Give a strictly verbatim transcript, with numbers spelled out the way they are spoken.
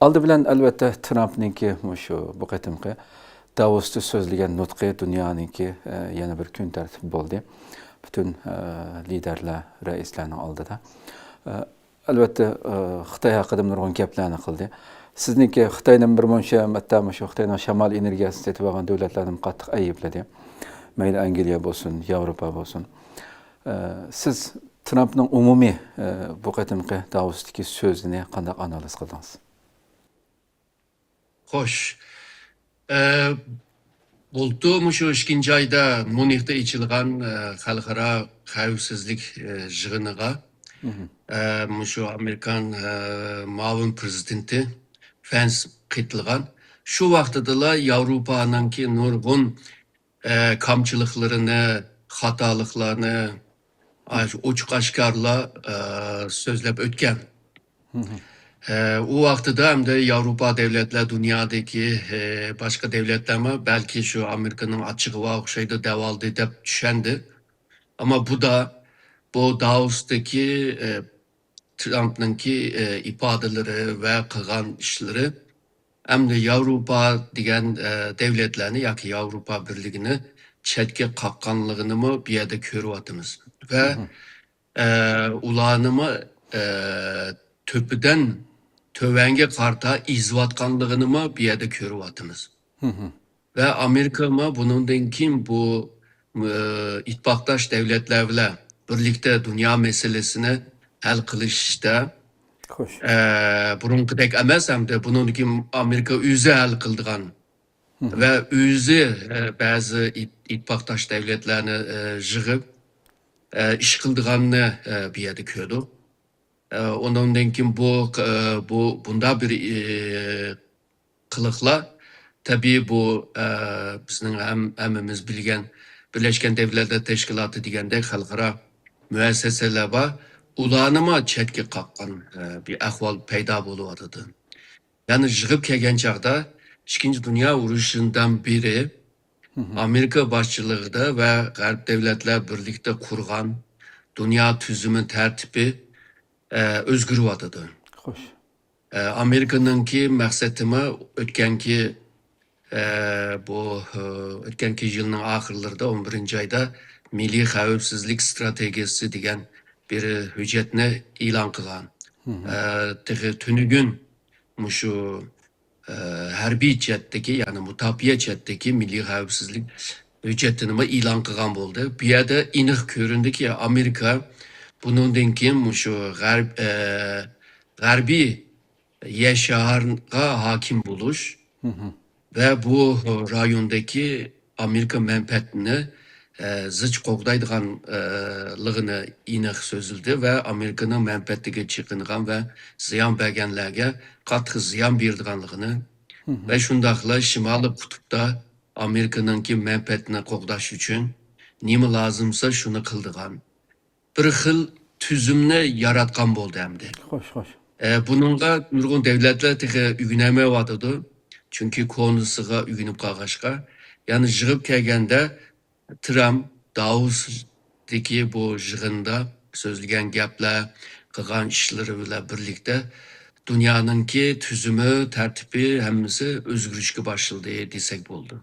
ئالدى بىلەن، ئەلۋەتتە، ترامپنىڭكى مۇشۇ بۇ قېتىمقى داۋوستا سۆزلىگەن نۇتقى دۇنيانىڭكى، ئە، يەنە بىر كۈن تەرتىپى بولدى. پۈتۈن، ئە، لىدەرلەر، رەئىسلەرنىڭ ئالدىدا. ئە، ئەلۋەتتە، ئە، خىتاي ھەققىدە نۇرغۇن گەپلەرنى قىلدى. سىزنىڭكى خىتاينىڭ بىر مۇنچە، ھەتتا مۇشۇ خىتاينىڭ شامال ئېنېرگىيەسىنى سېتىۋالغان دۆلەتلەرنىمۇ قاتتىق ئەيىبلىدى. مەيلى ئەنگلىيە بولسۇن، ياۋروپا بولسۇن. ئە، سىز ترامپنىڭ ئومۇمىي، ئە، بۇ قېتىمقى داۋوستىكى سۆزىنى قانداق ئانالىز قىلدىڭىز؟ خوش. ئە، بۇلتۇر مۇشۇ ئىككىنچى ئايدا ميۇنختا ئېچىلغان، ئە، خەلقئارا خەۋپسىزلىك، ئە، يىغىنىغا، ئە، مۇشۇ ئامېرىكان، ئە، مۇئاۋىن پرېزىدېنتى فەنس قېتىلغان. شۇ ۋاقتىدىلا ياۋروپانىڭكى نۇرغۇن، ئە، كامچىلىقلىرىنى، خاتالىقلارنى، ئاشۇ ئوچۇق ئاشكارىلا، ئە، سۆزلەپ ئۆتكەن. ئە، ئۇ ۋاقتىدا ئەمدى ياۋروپا دۆلەتلەر، دۇنيادىكى، ئە، باشقا دۆلەتلەرمۇ بەلكى شۇ ئامېرىكىنىڭ ئاچچىقىغا ئوخشايدۇ دەۋالدى دەپ چۈشەندى. ئەمما بۇ دا، بۇ داۋوستىكى، ئە، ترامپنىڭكى، ئە، ئىپادىلىرى ۋە قىلغان ئىشلىرى ئەمدى ياۋروپا دېگەن، ئە، دۆلەتلەرنى ياكى ياۋروپا بىرلىكىنى چەتكە قاققانلىقىنىمۇ بۇ يەردە كۆرۈۋاتىمىز. ۋە، ئە، ئۇلارنىمۇ، ئە، تۆپىدىن تۆۋەنگە قارىتا ئېزىۋاتقانلىقىنىمۇ بۇ يەردە كۆرۈۋاتىمىز. ۋە ئامېرىكىمۇ بۇنىڭدىن كېيىن بۇ، ئى، ئىتتىپاقداش دۆلەتلەر بىلەن بىرلىكتە دۇنيا مەسىلىسىنى ھەل قىلىشتا، خوش. ئە، بۇرۇنقىدەك ئەمەس، ئەمدى بۇنىڭدىن كېيىن ئامېرىكا ئۆزى ھەل قىلىدىغان ۋە ئۆزى، ئە، بەزى ئىت-، ئىتتىپاقداش دۆلەتلەرنى، ئە، يىغىپ، ئە، ئىش قىلىدىغاننى، ئە، بۇ يەردە كۆردۇق. ئە، ئۇنىڭدىن كېيىن بۇ، ئە، بۇ، بۇنداق بىر، ئى، قىلىقلار، تەبىئىي بۇ، ئە، بىزنىڭ ھەم-، ھەممىمىز بىلگەن بىرلەشكەن دۆلەتلەر تەشكىلاتى دېگەندەك خەلقئارا مۇئەسسەسەلەر بار. ئۇلارنىمۇ چەتكە قاققان، ئە، بىر ئەھۋال پەيدا بولۇۋاتىدۇ. يەنى يىغىپ كەلگەن چاغدا ئىككىنچى دۇنيا ئۇرۇشىدىن بېرى ئامېرىكا باشچىلىقىدا ۋە غەرب دۆلەتلەر بىرلىكتە قۇرغان دۇنيا تۈزۈمى تەرتىپى، ئە، ئۆزگىرىۋاتىدۇ. خوش. ئە، ئامېرىكىنىڭكى مەقسىتىمۇ ئۆتكەنكى، ئە، بۇ، ئە، ئۆتكەنكى يىلنىڭ ئاخىرلىرىدا، ئون بىرىنچى ئايدا مىللىي خەۋپسىزلىك ستراتېگىيىسى دېگەن بىر ھۆججەتنى ئېلان قىلغان. ئە، تېخى تۈنۈگۈن مۇشۇ، ئە، ھەربىي جەھەتتىكى، يەنى مۇداپىئە جەھەتتىكى مىللىي خەۋپسىزلىك ھۆججىتىنىمۇ ئېلان قىلغان بولدى. بۇ يەردە ئېنىق كۆرۈندىكى، ئامېرىكا بۇنىڭدىن كېيىن مۇشۇ غەرب-، ئە، غەربىي يەر شارىغا ھاكىم بولۇش ۋە بۇ رايوندىكى ئامېرىكا مەنپەئەتىنى، ئە، زىچ قوغدايدىغان، ئە، لىغىنى ئېنىق سۆزلىدى ۋە ئامېرىكىنىڭ مەنپەئەتىگە چېقىنغان ۋە زىيان بەرگەنلەرگە قاتتىق زىيان بېرىدىغانلىقىنى ۋە شۇنداقلا شىمالىي قۇتۇپتا ئامېرىكىنىڭكى مەنپەئەتىنى قوغداش ئۈچۈن نېمە لازىمسا شۇنى قىلىدىغان بىر خىل تۈزۈمنى ياراتقان بولدى ئەمدى. خوش، خوش. ئە، بۇنىڭغا نۇرغۇن دۆلەتلەر تېخى ئۆگىنەلمەيۋاتىدۇ. چۈنكى كونىسىغا ئۆگىنىپ قالغاچقا، يەنى يىغىپ كەلگەندە ترامپ داۋوستىكى بۇ يىغىندا سۆزلىگەن گەپلەر، قىلغان ئىشلىرى بىلەن بىرلىكتە دۇنيانىڭكى تۈزۈمى، تەرتىپى ھەممىسى ئۆزگىرىشكە باشلىدى دېسەك بولىدۇ.